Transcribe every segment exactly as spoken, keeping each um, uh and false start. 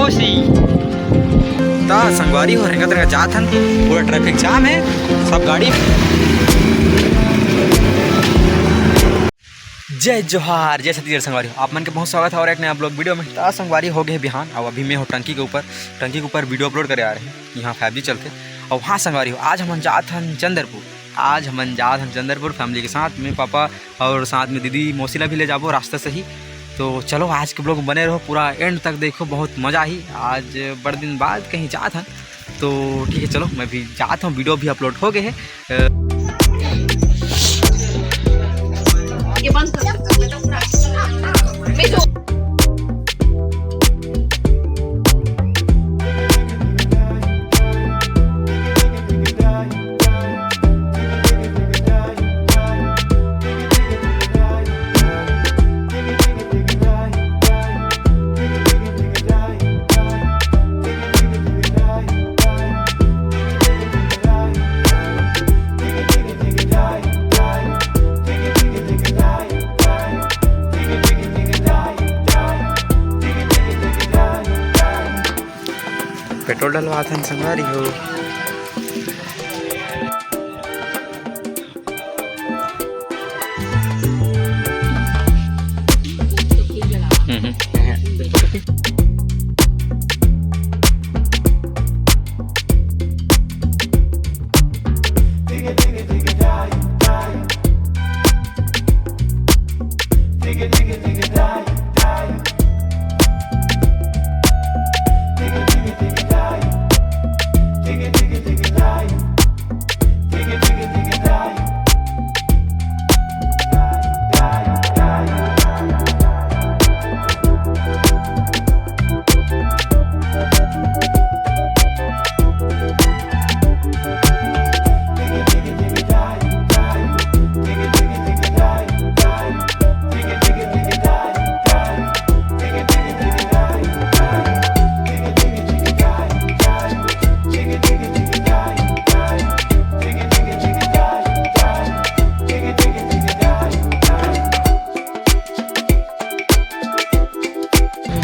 खुशी। ता संगवारी हो, रेंगत रेंगत जात हन, पूरा ट्रैफिक जाम है, सब गाड़ी। जय जोहार, जय छत्तीसगढ़ संगवारी हो, आप मन के बहुत स्वागत है और एक नया ब्लॉग वीडियो में। ता संगवारी हो गए बिहान, अब अभी मैं हो टंकी के ऊपर, टंकी के ऊपर वीडियो अपलोड करे आ रहे हैं, यहाँ फाइव जी चलते। और हाँ संगवारी हो, आज हमन जात हन चंद्रपुर, आज हमन जात हन चंद्रपुर फैमिली के साथ में, पापा और साथ में दीदी मौसी ला भी ले जाबो रास्ता से ही। तो चलो आज के ब्लॉग में बने रहो, पूरा एंड तक देखो, बहुत मजा आही। आज बड़े दिन बाद कहीं जात हन, तो ठीक है, चलो मैं भी जात हूँ, वीडियो भी अपलोड हो गए है। अ, ये बंद कर। मैं जो पेट्रोल डलवात हन संगवारी हो। हम्म, हम्म।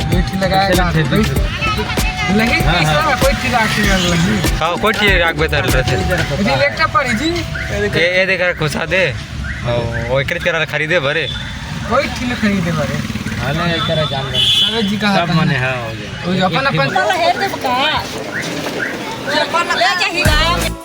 बैठ लगाएगा। अच्छा, अच्छा, अच्छा। नहीं, हाँ, हाँ। कोई चीज आके कर लगी। हाँ, कोई चीज राख बेहतर रहते। जी, देखना पड़ी जी। ये, ये देखा घुसा दे। ओ, वो एक करा खरीदे भरे। कोई चीज खरीदे भरे। हाँ, नहीं, एक तरह जान गए। सब जी का सब हाथ है। मने, हाँ, हो जाए। वो जो अपन, अपन वाला है तो का? जो अपन ले चाहिए।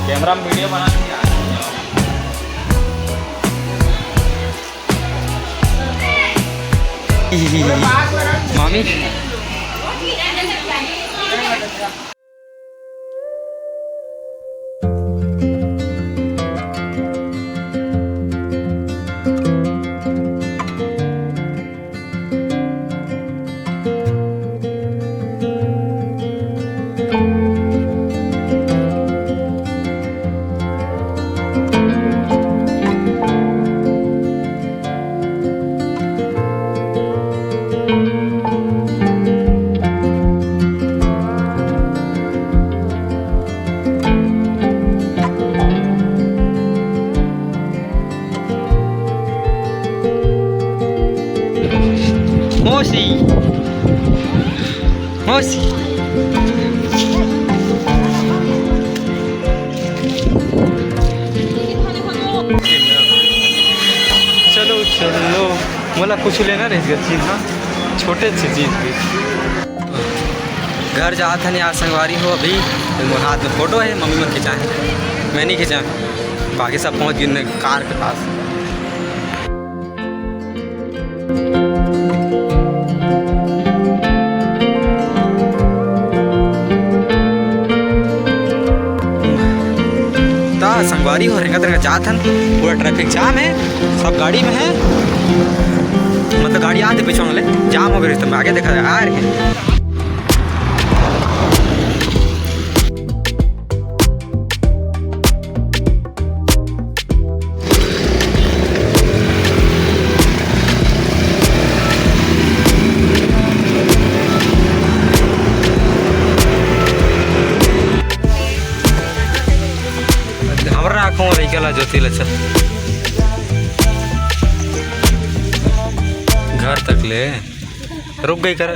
कैमरा में वीडियो बना। मामी। मौसी, मौसी। चलो, चलो, मोला कुछ लेना रहिस गा चीज, हाँ, छोटे से चीज भी। घर जात हन यार संगवारी हो, अभी मोर हाथ में फोटो है, मम्मी मन खिंचाए हैं, मैं नहीं खिंचाए, बाकी सब पहुँच गिन कार के पास। त संगवारी हो, रेंगत रेंगत जात हन, पूरा ट्रैफिक जाम है, सब गाड़ी में है, मतलब गाड़ी आते पीछे ले जाम हो गए, तो आगे देखा आ रहे हैं। हमरा आँखों में लइका ला, ज्योति ला, चल घर तक ले। रुक गई कर।